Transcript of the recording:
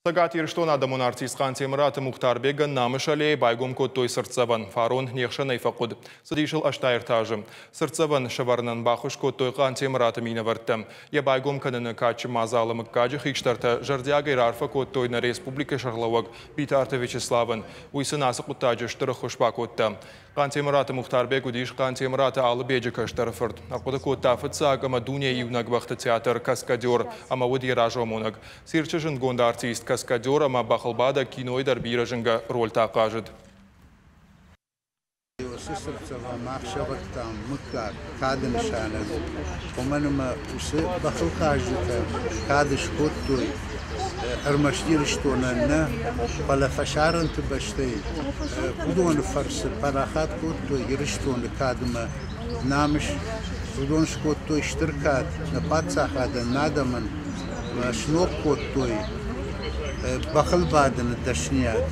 Цӕгат Ирыстоны адӕмон артист Хъантемыраты Мухтарбегӕн Намысы аллейы байгом кодтой цыртдзӕвӕн. Фарон не хсӕнӕй фӕхъуыд. Цыдис ыл 83 азы. Цыртдзӕвӕн сӕвӕрынӕн баххуыс кодтой Хъантемыраты минӕвӕрттӕ. Йӕ байгом кӕныны кадджын мадзалы мыггаджы хистӕртӕ зӕрдиагӕй раарфӕ кодтой нӕ республикӕйы сӕргълӕууӕг Битарты Вячеславӕн. Уый сын ацы хъуыддаджы стыр ӕххуыс бакодта. Хъантемыраты Мухтарбег уыдис Хъантемыраты Алыбеджы кӕстӕр фырт. Ӕрхъуыды кодта фыццаг ӕмӕ дунейы иунӕг бӕхты театр «Каскадер» ӕмӕ уыд йӕ разамонӕг. Цирчы зындгонд артист, каскадер ӕмӕ бӕхылбадӕг кинойы дӕр бирӕ зынгӕ рольтӕ ахъазыд. Уыцы цыртдзӕвӕн мах сӕвӕрдтам мыггаг кады нысанӕн, уымӕн ӕмӕ уыцы бӕхылхъазджытӕ кад скодтой ӕрмӕст Ирыстонӕн нӕ, фӕлӕ фӕсарӕнты бӕстӕй уыдоны фӕрцы парахат кодтой Ирыстоны кад ӕмӕ намыс. Уыдон скодтой стыр кад нӕ паддзахадӕн, нӕ адӕмӕн, сног кодтой бӕхылбадыны дӕсныйад.